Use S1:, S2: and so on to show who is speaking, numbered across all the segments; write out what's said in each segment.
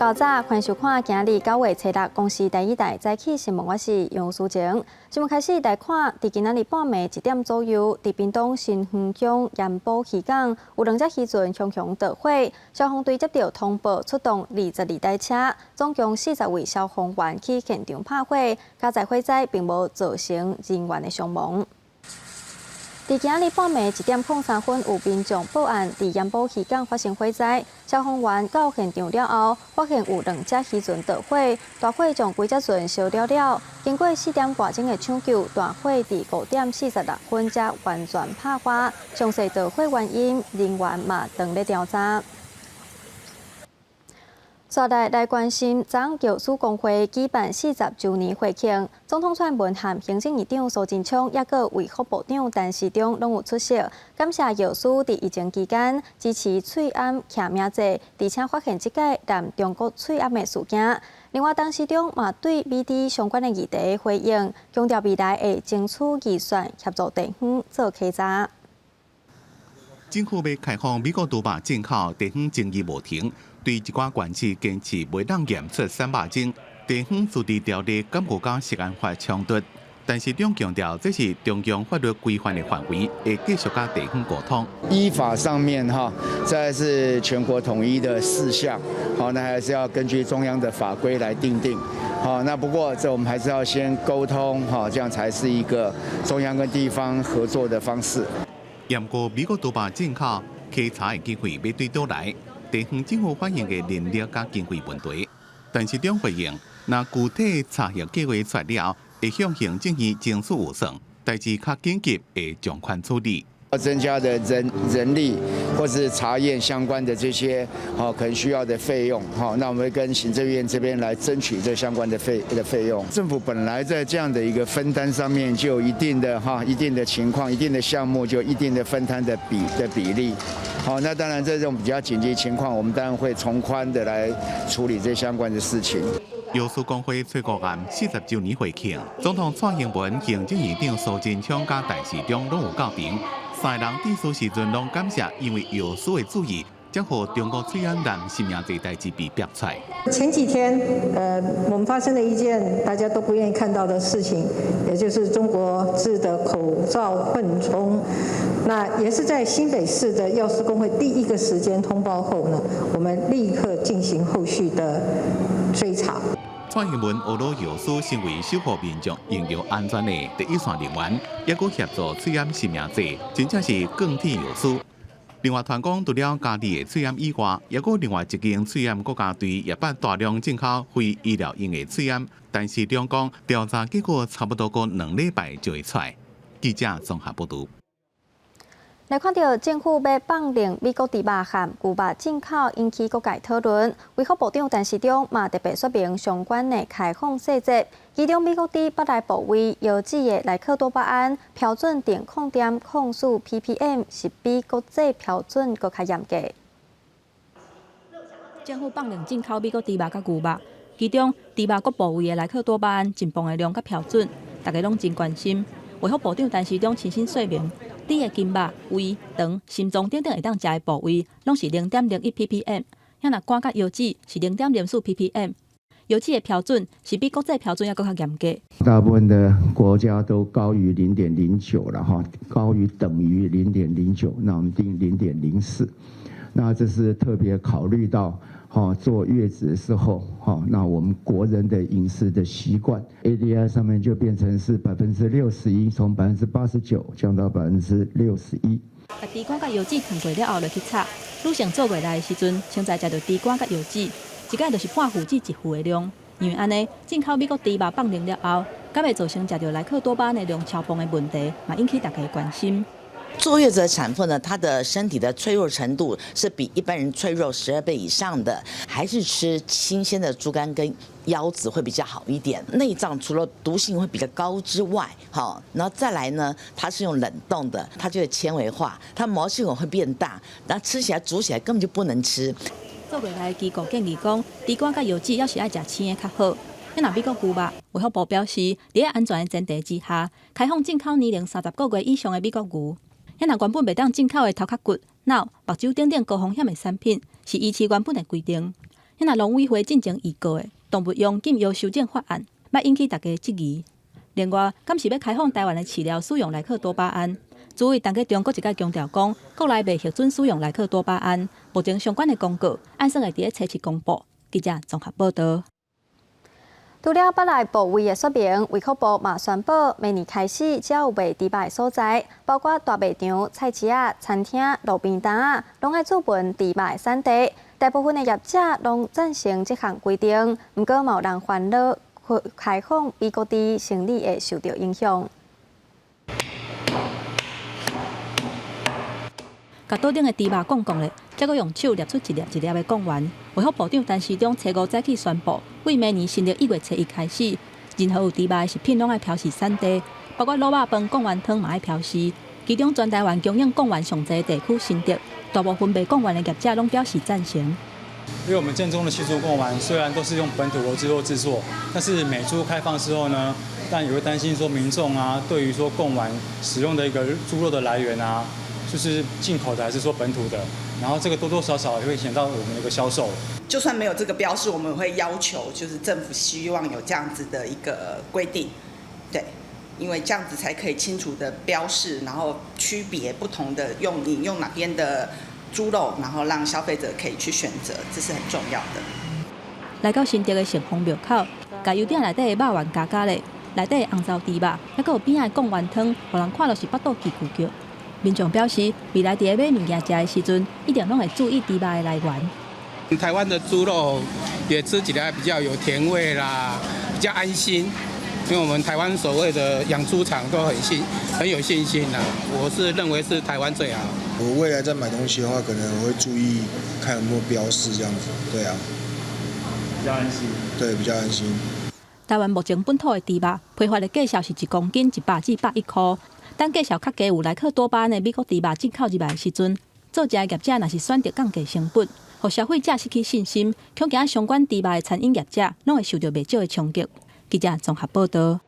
S1: 較早，歡迎收看今日9月初6公視第一台早起新聞，我是楊淑靜。新聞開始來看，佇今仔日半暝1點左右，佇屏東新園鄉鹽埔漁港有兩隻漁船雄雄著火，消防隊接到通報，出動22台車，總共40位消防員去現場拍火，佳哉火災並無造成人員的傷亡。佇今日半暝1點03分，有民眾報案，佇鹽埔漁港發生火災。消防員到現場了後，發現有兩隻漁船著火，大火將規隻船燒了了。經過4點外鐘的搶救，大火佇5點46分才完全拍花。詳細著火原因，人員嘛當咧調查。紲來來關心，昨昏藥師公會舉辦40週年會慶，總統蔡英文和行政院長蘇貞昌，抑閣衛福部長陳時中攏有出席，感謝藥師佇疫情期間支持喙罨實名制，而且發現這擺濫中國喙罨的事件。另外，陳時中嘛對美豬相關的議題回應，強調未來會爭取預算協助地方做稽查。
S2: 政府欲開放美國豬肉進口，地方爭議無停。對一寡縣市堅持袂當驗出散肉精，地方自治條例敢閣佮食安法衝突。陳時中強調，這是中央法律規範的範圍，會繼續佮地方溝通。
S3: 依法上面哈，這是全國統一的事項，好，那還是要根據中央的法規來訂定。好，那不過這我們還是要先溝通，哈，這樣才是一個中央跟地方合作的方式。
S2: 毋過美國豬肉進口稽查的機會欲對佗來？地方政府反映的人力佮經費問題，陳時中回應，若具體查核計劃出來了，會向行政院爭取預算，代誌較緊急會從寬處理。
S3: 增加的人力或是查驗相關的這些，可能需要的費用，那我們會跟行政院這邊來爭取這相關的費用。政府本來在這樣的一個分擔上面就有一定的哈一定的情況，一定的項目就一定的分攤的比例。好，那當然這種比較緊急情況，我們當然會從寬的來處理這相關的事情。
S2: 藥師公會崔國安40週年會慶，總統蔡英文、行政院長蘇貞昌佮陳時中攏有到場。三个人致辭時陣攏感謝，因為藥師的注意，才予中國喙罨濫實名制代誌被爆出來。
S4: 前幾天，我們發生了一件大家都不願意看到的事情，也就是中國製的口罩混充。那也是在新北市的藥師公會第一個時間通報後呢，我們立刻進行後續的追查。
S2: 蔡英文呵咾藥師成為守護民眾用藥安全的第一線人員，抑閣協助喙罨實名制，真正是鋼鐵藥師。另外，傳講除了家己的喙罨以外，抑閣另外一間喙罨國家隊也捌大量進口非醫療用的喙罨，陳時中講調查結果差不多閣2禮拜就會出來。記者綜合報導。
S1: 來看到政府欲放任美國豬肉和牛肉進口，引起各界討論。衛福部長陳時中嘛特別說明相關的開放細節，其中美國豬腹內部位腰子的萊克多巴胺標準定0.04 ppm，是比國際標準閣較嚴格。
S5: 政府放任進口美國豬肉佮牛肉，其中豬肉各部位的萊克多巴胺盡磅的量佮標準，大家攏真關心。衛福部長陳時中親身說明，豬的筋肉、胃、腸、心臟等等會當食的部位，攏是0.01 ppm。遐若肝佮腰子是0.04 ppm。腰子的標準是比國際標準猶閣較嚴格。
S3: 大部分的國家都高於0.09了哈，高於等於0.09，那我們定0.04。那這是特別考慮到哈坐月子的時候哈，那我們國人的飲食的習慣，ADI 上面就變成是61%，從89%降到61%。
S5: 共豬肝佮腰子燙過了後，落去炒。女性坐月來的時陣，先在食著豬肝佮腰子，一擺就是半副子一副的量。因為按呢，進口美國豬肉放任了後，敢會造成食著萊克多巴胺的量超磅的問題，嘛引起大家關心。
S6: 坐月子的產婦呢，她的身體的脆弱程度是比一般人脆弱12倍以上的，還是吃新鮮的豬肝跟腰子會比較好一點。內臟除了毒性會比較高之外，好，然後再來呢，它是用冷凍的，它就會纖維化，它毛細孔會變大，然後吃起來煮起來根本就不能吃。
S5: 坐月來的機構建議講，豬肝佮腰子猶是愛食生的較好。那美國牛肉，衛福部表示，佇安全的前提之下，開放進口年齡30個月以上的美國牛。遐若原本袂當進口的頭殼骨、腦、目睭等等高風險的產品，是維持原本的規定。若農委會進前預告的動物用禁藥修正法案，欲引起大家質疑。另外，敢是欲開放台灣的飼料使用萊克多巴胺？主委陳吉仲閣一擺強調講，國內袂核准使用萊克多巴胺。目前相關的公告，按算會佇咧初七公布。記者綜合報導。
S1: 除了腹內部位的說明，衛福部嘛宣布，明年開始，只要有賣豬肉的所在，包括大賣場、菜市仔、餐廳、路邊攤，攏愛註文豬肉的產地。大部分的業者攏贊成這項規定，毋過嘛有人煩惱開放美國豬生理會受著影響。
S5: 共桌頂的豬肉摃摃咧，才閣用手捏出一粒一粒的貢丸。衛福部長陳時中初五早起宣布，對明年新曆1月初1開始，任何有豬肉的食品攏愛標示產地，包括滷肉飯、貢丸湯嘛愛標示。其中全台灣供應貢丸上濟地區新竹，大部分賣貢丸的業者攏表示贊成。
S7: 因為我們正宗的七豬貢丸雖然都是用本土的豬肉製作，但是美豬開放之後呢，但也會擔心說民眾啊，對於說貢丸使用的一個豬肉的來源啊，就是進口的還是說本土的，然後這個多多少少也會影響到我們的一個銷售。
S8: 就算沒有這個標示，我們會要求，就是政府希望有這樣子的一個規定，對，因為這樣子才可以清楚的標示，然後區別不同的用你用哪邊的豬肉，然後讓消費者可以去選擇，這是很重要的。
S5: 來到新竹的聖豐廟口，共油鼎內底的肉丸加加咧，內底的紅糟豬肉，猶閣有邊仔的貢丸湯，予人看著是腹肚吱吱叫。民眾表示，未來佇咧買物件食的時陣，一定攏會注意豬肉的來源。
S9: 台灣的豬肉也吃起來比較有甜味啦，比較安心。因為我們台灣所謂的養豬場都很有信心啦。我是認為是台灣最好。
S10: 我未來在買東西的話，可能我會注意看有沒有標示這樣子，對啊，
S7: 比較安心。
S10: 對，比較安心。
S5: 台灣目前本土的豬肉批發的價數是1公斤100至110箍。等價數較低有萊克多巴胺的美國豬肉進口入來的時陣，做食的業者若是選擇降低成本，予消費者失去信心，恐驚相關豬肉的餐飲業者攏會受著袂少的衝擊。記者綜合報導。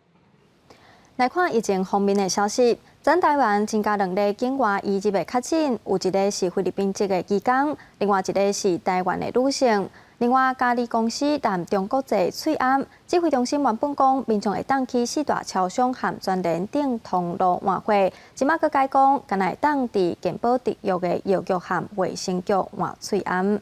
S1: 來看疫情方面的消息，咱台灣增加兩例境外移入的確診，有一个是菲律賓籍的移工，另外一个是台灣的女性。另外，嘉里公司含中國製喙罨指揮中心原本講，民眾會當去四大超商和全聯頂通路換貨，這馬閣改講，干焦會當佇健保特約的藥局和衛生局換喙罨。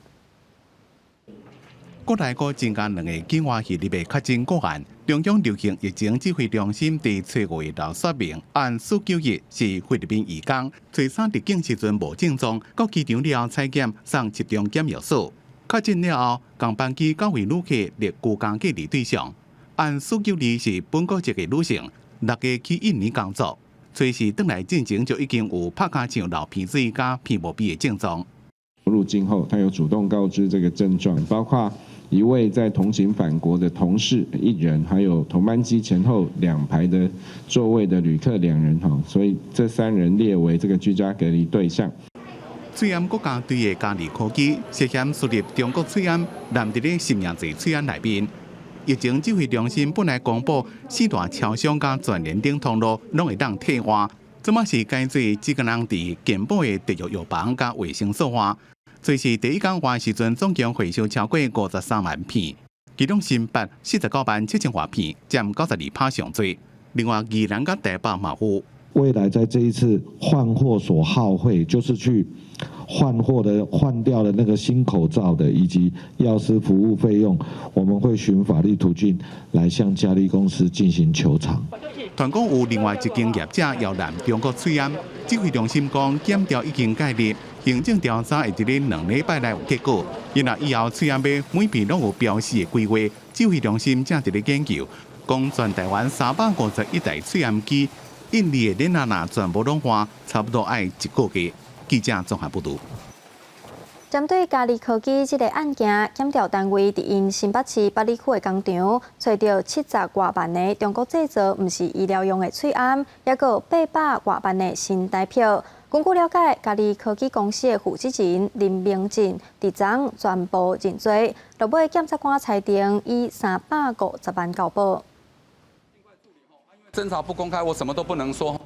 S2: 國內閣增加兩个境外移入的確診個案，中央流行疫情指揮中心佇初五下晝說明，案491是菲律賓移工，初三入境時陣無症狀，到機場了後採檢送集中檢疫所。確診了後，仝班機九位旅客列居家隔離對象。案492是本國籍的女性，6月去印尼工作，初四轉來進前就已經有拍跤手流鼻水佮鼻無鼻的症狀。
S11: 入境後，他有主動告知這個症狀，包括一位在同行返國的同事一人，還有同班機前後兩排的座位的旅客兩人，哈，所以這三人列為這個居家隔離對象。
S2: 喙罨國家隊的嘉里科技涉嫌輸入中國喙罨，含佇咧實名制喙罨內面。疫情指揮中心本來公布四大超商佮全聯頂通路攏會當替換，這馬是改做只個人佇健保的特約藥房佮衛生所換。初四第一工換時陣，總共回收超過53萬片，其中新北49萬7千外片，佔92%上濟。另外，宜蘭佮台北嘛有。
S12: 未來在這一次換貨所耗費，就是去換貨的換掉的那個新口罩的，以及藥師服務費用，我們會循法律途徑來向嘉里公司進行求償。
S2: 傳講有另外一間業者要攬中國喙罨，指揮中心講檢調已經介入，行政調查會佇咧2禮拜內有結果。因為以後喙罨欲每片攏有標示的規劃，指揮中心正佇咧研究，講全台灣351台喙罨機。印尼的鏈仔若全部攏換，差不多愛一個月。記者綜合報導。
S1: 針對嘉里科技這个案件，檢調單位佇𪜶新北市八里區的工廠，揣著70外萬个中國製造，毋是醫療用的喙罨，猶閣有800外萬的新台票。根據了解，嘉里科技公司的負責人林明進佇昨全部認罪，落尾檢察官裁定以350萬交保。
S13: 偵查不公開，我什麼都不能說。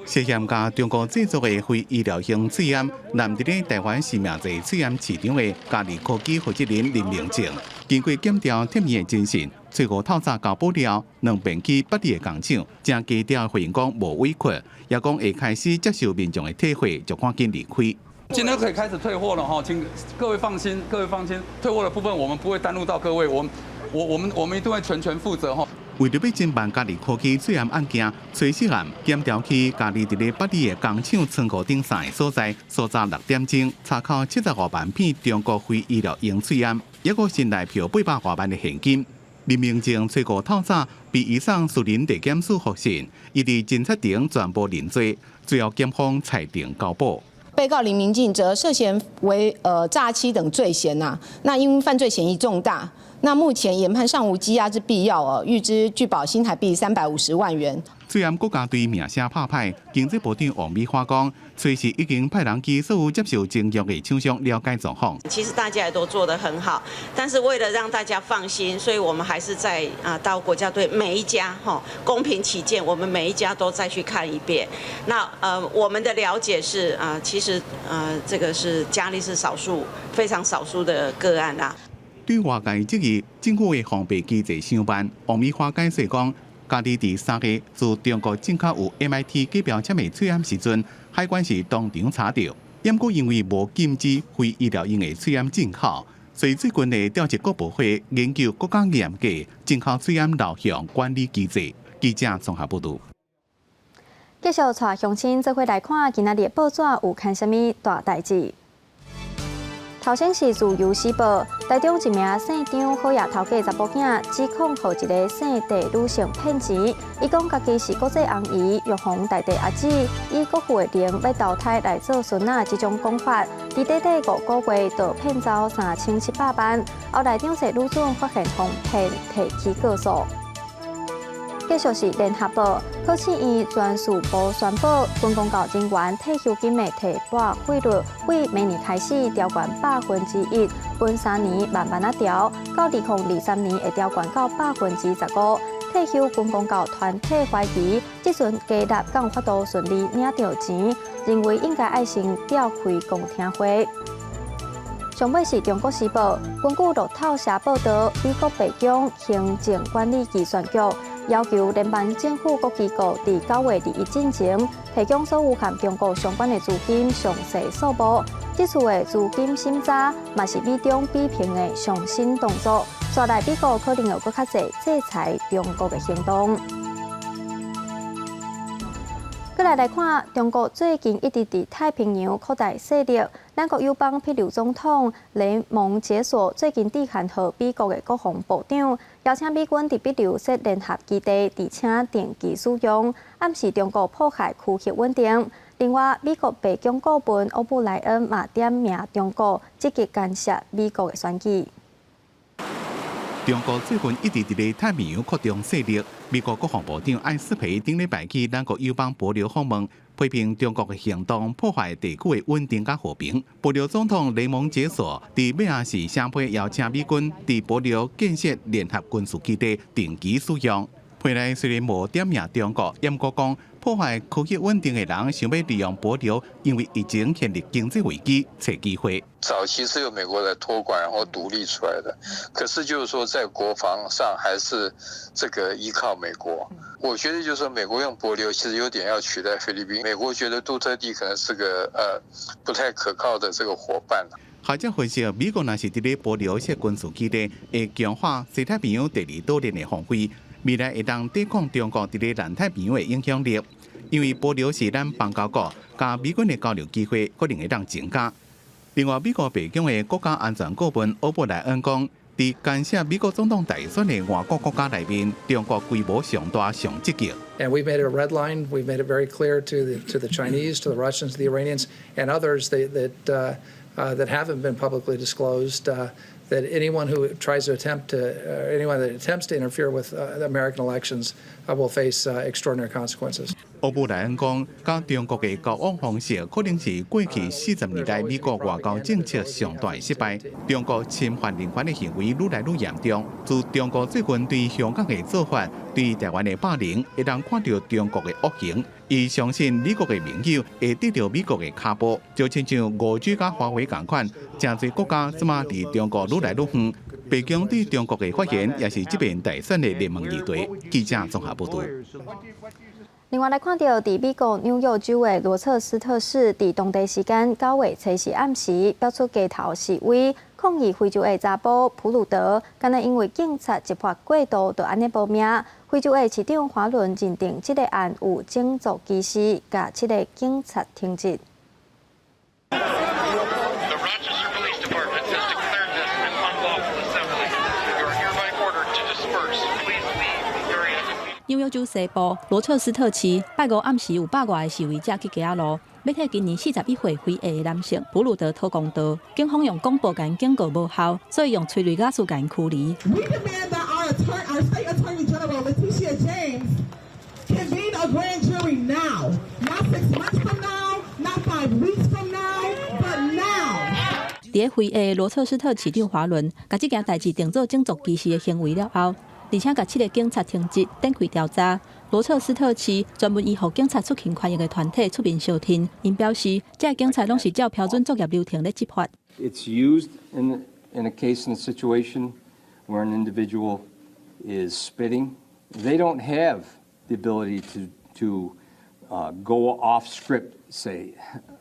S2: 涉嫌共中國製作的非醫療用喙罨，濫佇咧台灣實名制喙罨市場的嘉利科技負責人林明正，經過檢調貼面的偵訊，初五透早交保了，兩便去八里的工廠，誠低調回應講無委屈，也講會開始接受民眾的退貨，就趕緊離開。
S13: 今天可以開始退貨了哈，請各位放心，各位放心，退貨的部分我們不會耽誤到各位，我我我們我們一定會全權負責哈。
S2: 為著欲偵辦嘉利科技喙罨案件，崔世安檢調去嘉利佇咧八里的工廠倉庫頂三个所在，搜查6點鐘，查扣75萬片中國非醫療用喙罨，抑閣新台票800外萬的現金。林明正初五透早被移送士林地檢署複訊，伊佇偵察庭全部認罪，最後檢方裁定交保。
S14: 被告林明進則涉嫌為詐欺等罪嫌呐，那因犯罪嫌疑重大，那目前研判尚無羈押之必要哦，諭知具保新台幣350萬元。
S2: 雖然國家隊名聲拍歹，經濟部長王美花講，隨時已經派人去所有接受徵約的廠商了解狀況。
S15: 其實大家也都做得很好，但是為了讓大家放心，所以我們還是在啊到國家隊每一家哈，公平起見，我們每一家都再去看一遍。那我們的了解是啊，其實這個是嘉利是少數，非常少數的個案啦。
S2: 對外界質疑政府的防備機制傷慢，王美花解釋講，嘉利佇3月自中國進口有 MIT 假標籤的喙罨時陣，海關是當場查著。毋過因為無禁止非醫療用的喙罨進口，所以最近會調集各部會研究閣較嚴格進口喙罨流向管理機制。記者綜合報導。
S1: 繼續帶鄉親做伙來看，今仔日報紙有刊啥物大代誌？頭先是自由時報，台中一名姓張好額頭家查埔囝，指控予一个姓鄭女性騙錢。伊講家己是國際紅姨，玉皇大帝阿姊，以國父的靈欲投胎來做孫仔，這種講法，佇短短5個月就騙走3700萬。後來張姓女子發現予騙，提起告訴。繼續是聯合報，考試院專事部宣布，軍公教人員退休金的提撥費率，對明年開始調懸1%，分3年慢慢仔調，到2023年會調懸到15%。退休軍公教團體懷疑，這陣加納敢有法度順利領著錢，認為應該愛先召開公聽會。上尾是《中國時報》，根據路透社報導，美國白宮行政管理預算局要求聯邦政府各機構佇9月21進前提供所有和中國相關的資金詳細數目。這次的資金審查嘛是美中比拼的上新動作，紲來美國可能有閣較濟制裁中國的行動。閣來來看，中國最近一直佇太平洋擴大勢力。咱國友邦帛琉總統雷蒙解索最近致函予美國的國防部長，邀請美軍佇帛琉設聯合基地，而且定期使用，暗示中國破壞區域穩定。另外，美國白宮顧問歐布萊恩嘛點名中國積極干涉美國的選舉。
S2: 中國最近一直佇咧太平洋擴張勢力。美國國防部長艾斯培頂禮拜去咱國友邦帛琉訪問，批評中國的行動破壞地區的穩定佮和平。帛琉總統雷蒙解索佇尾仔時寫批邀請美軍佇帛琉建設聯合軍事基地，定期使用。批內雖然無點名中國，毋過講破壞區域穩定的人想欲利用帛琉，因為疫情陷入經濟危機，揣機會。
S16: 早期是由美國來託管，然後獨立出來的。可是就是說，在國防上還是這個依靠美國。我覺得就是說，美國用帛琉其實有點要取代菲律賓。美國覺得杜特地可能是個不太可靠的這個夥伴。
S2: 學者分析，美國若是佇咧帛琉設軍事基地，會強化西太平洋第二島鏈的防衛，未來會當對抗中國佇咧南太平洋的影響力。因為帛琉是咱邦交國，佮美軍的交流機會可能會當增加。另外，美國白宮的國家安全顧問歐布萊恩講，佇干涉美國總統大選的外國國家內面，中國規模上大、上積極。
S17: And we've made it a red line. We've made it very clear to the Chinese, to the Russians, the Iranians, and others that haven't been publicly disclosed that anyone that attempts to interfere with American elections will face extraordinary consequences.
S2: 歐布萊恩講，佮中國的交往方式可能是過去40年來美國外交政策上大的失敗。中國侵犯人權的行為愈來愈嚴重。自中國最近對香港的做法，對台灣的霸凌，會當看著中國的惡行。伊相信美國的盟友會跟著美國的跤步，就親像5G 佮華為仝款，誠濟國家這馬離中國愈來愈遠。白宮對中國的發言也是這遍大選的熱門議題。記者綜合報導。
S1: 另外來看著，佇美國紐約州的羅徹斯特市，佇當地時間9月初四暗時，飆出街頭示威，抗議非洲裔查埔普魯德，敢若因為警察執法過度，就按呢無命。非洲裔市長華倫認定這個案有種族歧視，共七个警察停職。
S18: The Rochester Police Department has declared this an unlawful assembly. You are hereby ordered to disperse. Please leave the area immediately.
S5: 紐約州西部羅徹斯特市拜五暗時有百外个示威者去街仔路，欲替今年41歲非裔的男性普魯德討公道。警方用廣播共𪜶警告無效，所以用催淚瓦斯共𪜶驅離。
S19: We demand that our state attorney general, Letitia James, convene a grand jury now, not 6 months from now, not 5 weeks from now, but now.
S5: 佇咧非裔羅徹斯特市長華倫，共這件代誌定做種族歧視的行為了後，而且共七个警察停職，展開調查。羅徹斯特市專門維護警察出勤權益的團體出面相挺，𪜶表示，這个警察攏是照標準作業流程咧執法。
S20: It's used in a case in a situation where an individual is spitting. They don't have the ability to go off script, say,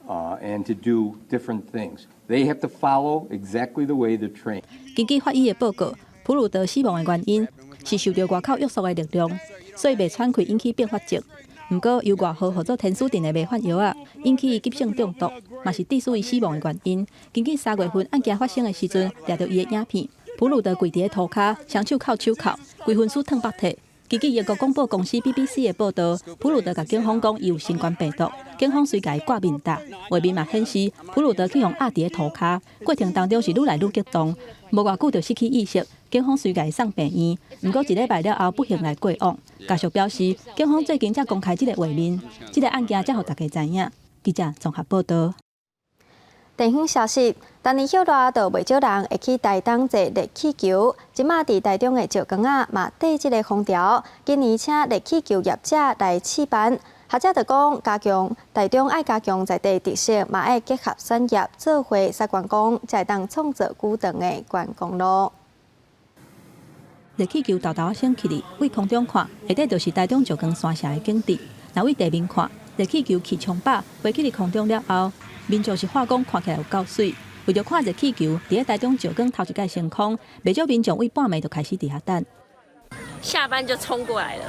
S20: and to do different things. They have to follow exactly the way they're trained.
S5: 根據法醫的報告，普魯德死亡的原因是受著外口約束的力量，所以袂喘氣引起併發症。毋過由外號號做天使鎮的迷幻藥仔引起急性中毒，嘛是致使伊死亡的原因。根據3月份案件發生的時陣，掠著伊的影片，普魯德跪佇咧塗跤，雙手銬手銬，規身軀褪白體。根據英國廣播公司 BBC 的報導，普魯德共警方講伊有新冠病毒，警方隨共伊掛面罩。畫面嘛顯示普魯德去予壓佇咧塗跤，過程當中是愈來愈激動，無偌久就失去意識，警方隨共伊送病院。毋過一禮拜了後不幸來過往。家屬表示，警方最近才公開這个畫面，這个案件才予大家知影。記者綜合報導。
S1: 地方消息，逐年歇熱就袂少人會去台東坐熱氣球。這馬佇台中的石岡仔嘛綴這个風潮，今年請熱氣球業者來試辦。學者就講，加強台中愛加強在地特色，嘛愛結合產業做伙煞觀光，才會當創造久長的觀光路。
S5: 熱氣球沓沓仔升起來，對空中看，下底就是台中石岡山城的景致。若對地面看，熱氣球氣充飽，飛起佇空中了後，民眾是話講看起來有夠媠。為著看熱氣球，佇咧台中石岡頭一擺升空，袂少民眾對半暝就開始佇遐等。
S21: 下班就衝過來了。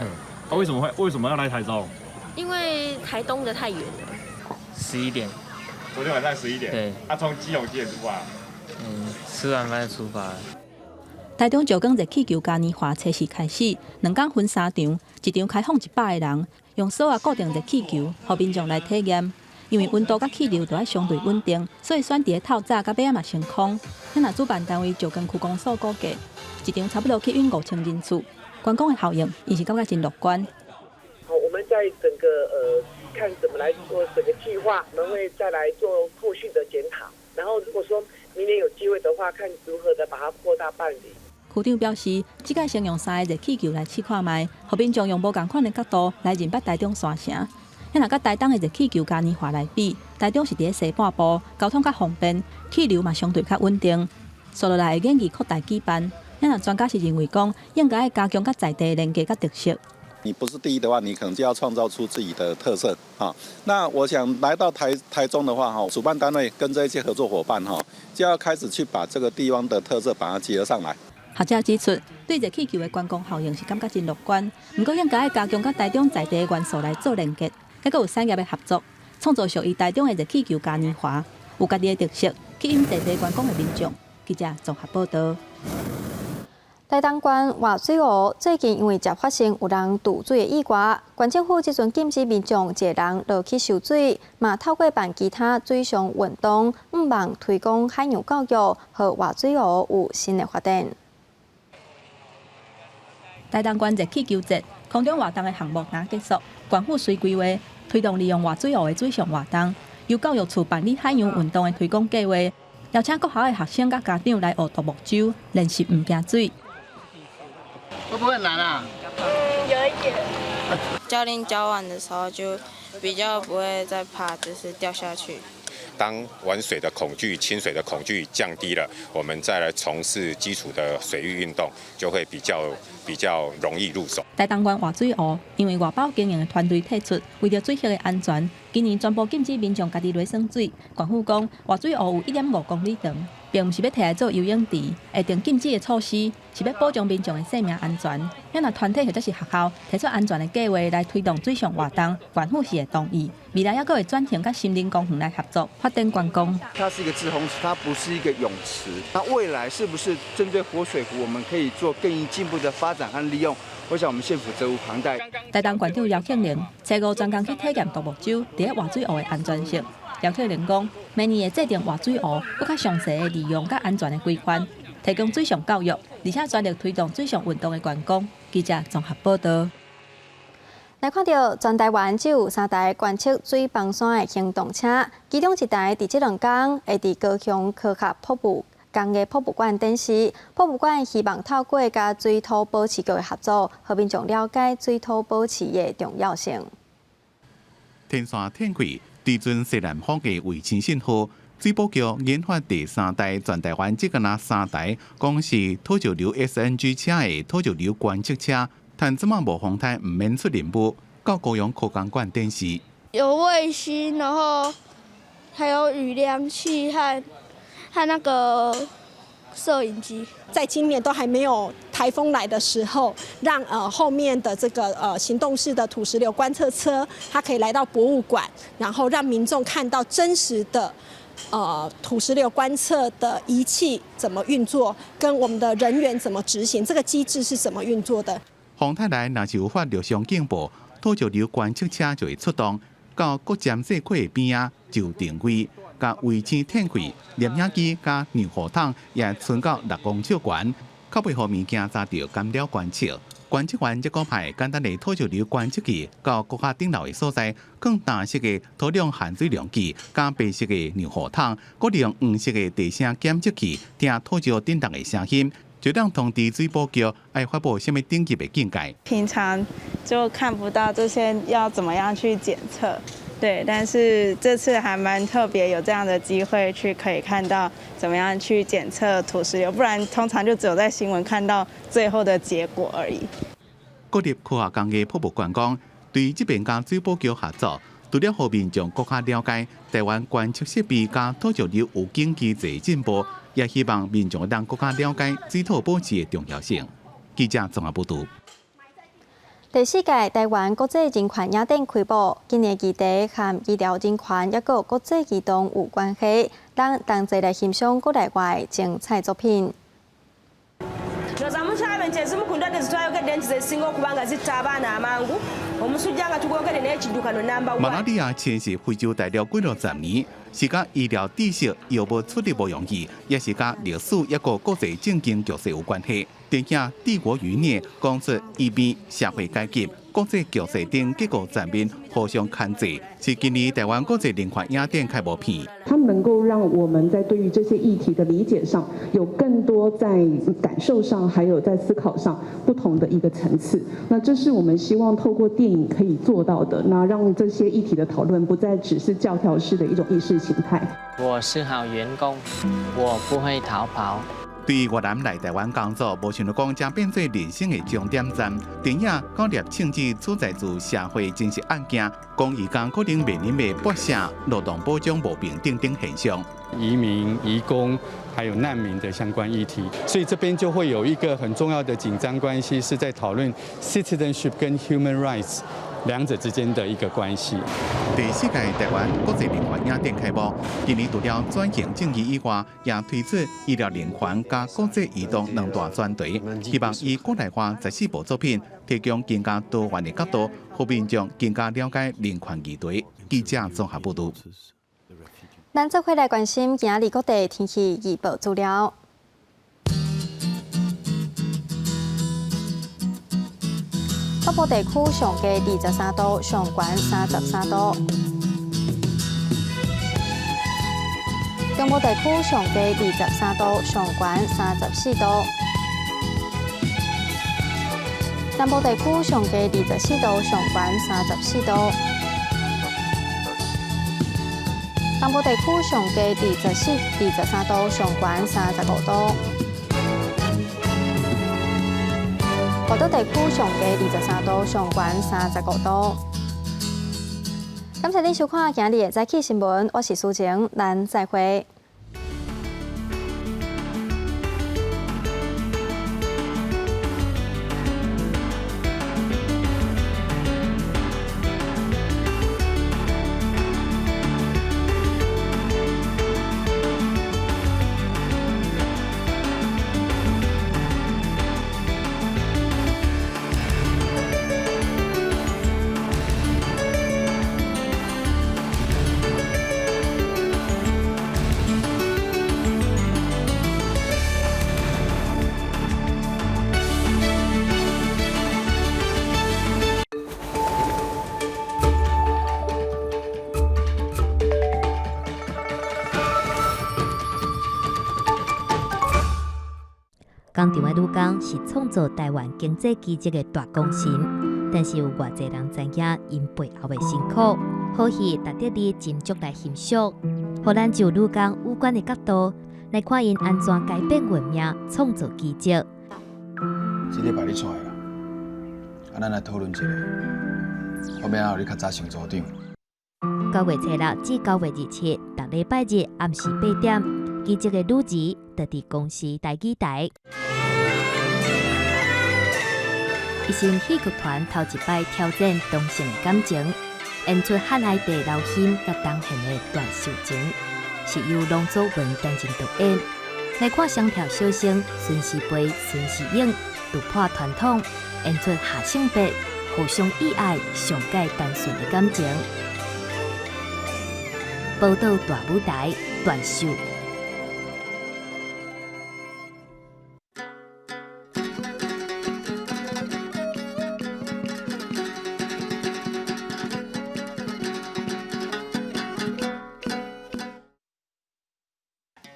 S22: 啊，為什麼會為什麼要來台中？
S21: 因為台東的太遠了。
S23: 11點。
S22: 昨天晚上11點。
S23: 對。
S22: 啊，從基隆幾點出發？
S23: 嗯，吃完飯出發。
S5: 台中石岡熱氣球嘉年華初四開始，2工分三場，一場開放100个人，用索仔固定熱氣球，予民眾來體驗。因為溫度佮氣流都愛相對穩定，所以選佇咧透早佮尾仔嘛升空。若主辦單位石岡區公所估計，一場差不多吸引5000人次，觀光的效應，𪜶是感覺真樂觀。
S24: 好，我們在整個看怎麼來做整個計劃，我們會再來做後續的檢討。然後如果說明年有機會的話，看如何的把它擴大辦理。
S5: 區長表示，這擺先用三个熱氣球來試看覓，予民眾用無仝款的角度來認捌台中山城。若佮台東的熱氣球嘉年華來比，台中是佇咧西半部，交通較方便，氣流嘛相對較穩定。紲落來會建議擴大舉辦。若專家是認為講，應該愛加強佮在地連結佮特色。
S25: 你不是第一的話，你可能就要創造出自己的特色啊。那我想來到台中的話，哈，主辦單位跟這些合作夥伴，哈，就要開始去把這個地方的特色把它結合上來。
S5: 學者指出，對熱氣球的觀光效應是感覺真樂觀，毋過應該愛加強佮台中在地的元素來做連結，猶閣有產業的合作，創造屬於台中的熱氣球嘉年華，有家己的特色，吸引在地觀光的民眾。記者綜合報導。
S1: 台東縣活水湖最近因為捷發生有人墮水的意外，縣政府這陣禁止民眾一个人落去游水，嘛透過辦其他水上運動，向望推廣海洋教育，予活水湖有新的發展。
S5: 台東縣熱氣球節，空中活動的項目若結束，縣府隨規劃推動利用活水湖的水上活動，由教育處辦理海洋運動的推廣計劃，邀請國校的學生佮家長來學獨木舟，練習毋驚水。
S3: 會不會很難啊？
S21: 嗯，有一點。教練教完的時候就比較不會再怕，就是掉下去。
S4: 當玩水的恐懼、親水的恐懼降低了，我們再來從事基礎的水域運動，就會比較容易入手。
S5: 台東縣活水湖因為外包經營的團隊退出，為著水域的安全，今年全部禁止民眾家己來耍水。縣府講，活水湖有1.5公里長，並毋是欲提來做游泳池，會定禁止的措施是欲保障民眾的生命安全。若若團體或者是學校提出安全的計劃來推動水上活動，縣府是會同意。未來猶閣會轉型佮森林公園來合作發展觀光。
S6: 它是一個滯洪池，它不是一個泳池。那未來是不是針對活水湖，我們可以做更進一步的發展和利用？我想我們縣府責無旁貸。
S5: 台東縣長姚慶鈴初五專工去體驗獨木舟佇咧活水湖的安全性。姚慶鈴講，明年會制定活水湖閣較詳細的利用佮安全的規範，提供水上教育，而且全力推動水上運動的觀光。記者綜合報道。
S1: 來看著全台灣只有三台觀測水崩山的行動車，其中一台佇這兩工會佇高雄科學博物工藝博物館展示。博物館希望透過佮水土保持局的合作，予民眾了解水土保持的重要性。
S2: 天線天氣對準西南方的衛星信號，水保局研發第三代全台灣只敢若三台，講是土石流 SNG 車的土石流觀測車。但這馬無風颱，毋免出任務，到高雄科工館展示。
S8: 有衛星，然後還有雨量器和那個攝影機。
S9: 在今年都還沒有颱風來的時候，讓後面的這個行動式的土石流觀測車，它可以來到博物館，然後讓民眾看到真實的土石流觀測的儀器怎麼運作，跟我們的人員怎麼執行，這個機制是怎麼運作的。
S2: 風颱來，若是有發陸上警報，土石流觀測車就會出動，到各尖細溪的邊仔就定位，共衛星天氣、攝影機佮防護桶也伸到6公尺懸，較袂予物件砸著干擾觀測。觀測完，這閣派簡單的土石流觀測器到閣較頂樓的所在，放藍色的土壤含水量計佮白色的防護桶，閣利用黃色的地聲檢測器聽土石振動的聲音。就當通知水保局愛發布啥物等級的警戒。
S26: 平常就看不到這些要怎麼樣去檢測，對，但是這次還蠻特別，有這樣的機會去可以看到怎麼樣去檢測土石流，不然通常就只有在新聞看到最後的結果而已。
S2: 國立科學工藝博物館講，對這邊佮水保局合作，除了予民眾閣較了解台灣觀測設備佮土石流預警機制進步，也希望民眾能閣較了解水土保持的重要性。記者綜合報導。
S1: 第四屆台灣國際人權影展開幕，今年議題和醫療人權抑閣國際移動有關係，咱同齊來欣賞國內外精彩作品。
S27: Ndowooza mukyalaba ezimu ku ndwadde zetwayogedde nti zesinga okuba nga zitta abaana amangu omusujja nga tugwogedde naye ekiddukano namba.
S2: 馬拉利亞侵襲非洲大陸幾落十年，是佮醫療知識、藥物處理無容易，也是佮歷史抑閣國際政經局勢有關係。電影《帝國餘孽》講述移民、社會階級、國際局勢等各個層面互相牽制，是今年台灣國際人權影展開幕片。
S28: 它能夠讓我們在對於這些議題的理解上，有更多在感受上，還有在思考上不同的一個層次。那這是我們希望透過電影可以做到的。那讓這些議題的討論不再只是教條式的一種意識形態。
S23: 我是好員工，我不會逃跑。
S2: 對越南來台灣工作，無想著講將變做人生的終點站。電影《高立政治取材自社會真實案件，講移工可能面臨的剝削、勞動保障無平等等現象。
S29: 移民、移工還有難民的相關議題，所以這邊就會有一個很重要的緊張關係，是在討論 citizenship 跟 human rights 兩者之間的一個關係。
S2: 第四屆台灣國際人權影展開幕，今年除了轉型正義以外，也推出醫療人權佮國際移動兩大專題，希望以國內外14部作品，提供更加多元的角度，予民眾更加了解人權議題。記者綜合報導。
S1: 咱做伙來關心今仔日各地天氣預報資料。北部地區上低23度，上懸33度。中部地區上低23度，上懸34度。南部地區上低24度，上懸34度。東部地區上低23度，上懸35度。外島地區上低23度，上懸35度。感謝您收看今日的早起新聞，我是蘇晴，咱再會。
S7: 工廠的女工是創造臺灣經濟奇蹟的大功臣，但是有偌濟人知影𪜶背後的辛苦。好戲值得你斟酌來欣賞，予咱就女工有關的角度來看𪜶按怎改變運命，創造奇蹟。
S10: 這禮拜你出來啦，啊，咱來討論一下，我欲按怎予你較早升組長。
S7: 9月初6至9月27，逐禮拜日暗時8點，奇蹟的女兒就佇公視台語台。
S11: 一心戲劇團頭一擺挑戰同性的感情，演出漢哀帝劉欣佮董賢的斷袖情，是由龍祖文擔任導演。來看雙跳小生孫時培、孫時勇突破傳統，演出下性別互相意愛、上蓋單純的感情。寶島大舞台斷袖。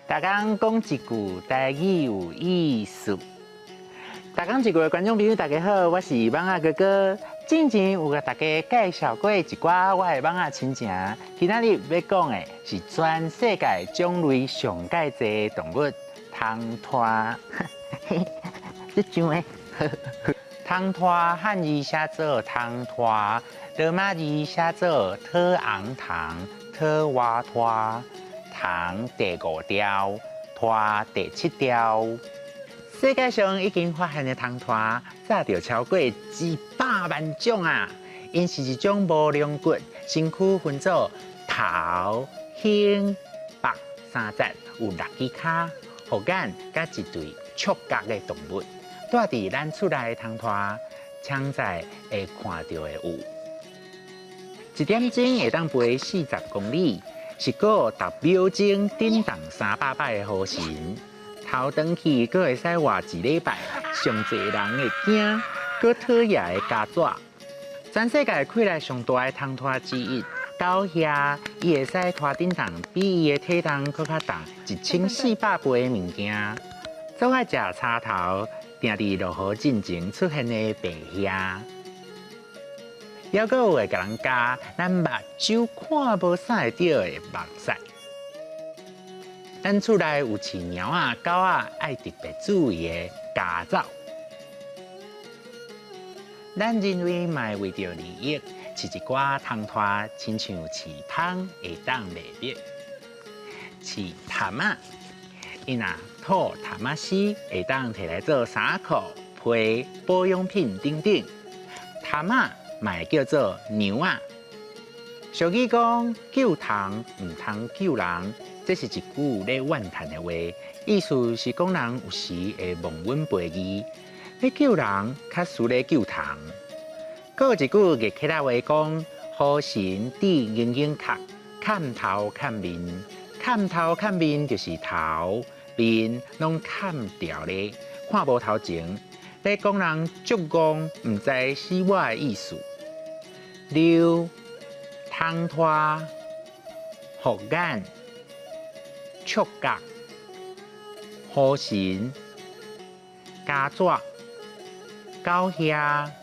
S12: 逐工講一句台語有意思。逐工一句的觀眾朋友，大家好，我是蠓仔哥哥。之前有共大家介紹過一寡我的蠓仔親情，今仔日欲講的是全世界種類上蓋濟的動物——蟲豸。這像的，蟲豸漢字寫做蟲豸，羅馬字寫做特昂糖、特瓦拖。蟲第五條，豸第七條。世界上已經發現的蟲豸，早就超過100萬種啊！𪜶是一種無龍骨、身軀分做頭、胸、腹三節，有六支跤、護眼佮一對觸角的動物。住佇咱厝內的蟲豸，常在會看著的有，一點鐘會當飛40公里。是閣逐秒鐘振動300擺的雨神，頭轉去閣會使活一禮拜，上濟人會驚，閣討厭的家紙。全世界氣力上大的蟲豸之一，狗蟻，伊會使拖振動比伊的體重閣較重1400倍的物件。總愛食柴頭，定佇落雨進前出現的白蟻。猶閣有會共人咬，咱目睭看無啥會著的目屎。咱厝內有飼貓仔、狗仔，愛特別注意的家走。咱人類嘛會為著利益，飼一寡蟲豸，親像飼蜂會當賣蜜。飼蚶仔，𪜶若吐蚶仔絲，會當提來做衫褲、被、保養品等等。蚶仔嘛會叫做娘仔。俗語講救蟲毋通救人，這是一句咧怨嘆的話，意思是講人有時會忘恩負義，欲救人較輸咧救蟲。閣有一句月客仔話講：雨神致英英殼，砍頭砍面，砍頭砍面就是頭面攏砍掉咧，看無頭前。咧講人足戇，毋知死活的意思。溜、通拖、護眼、觸覺、雨神、加紙、狗兄。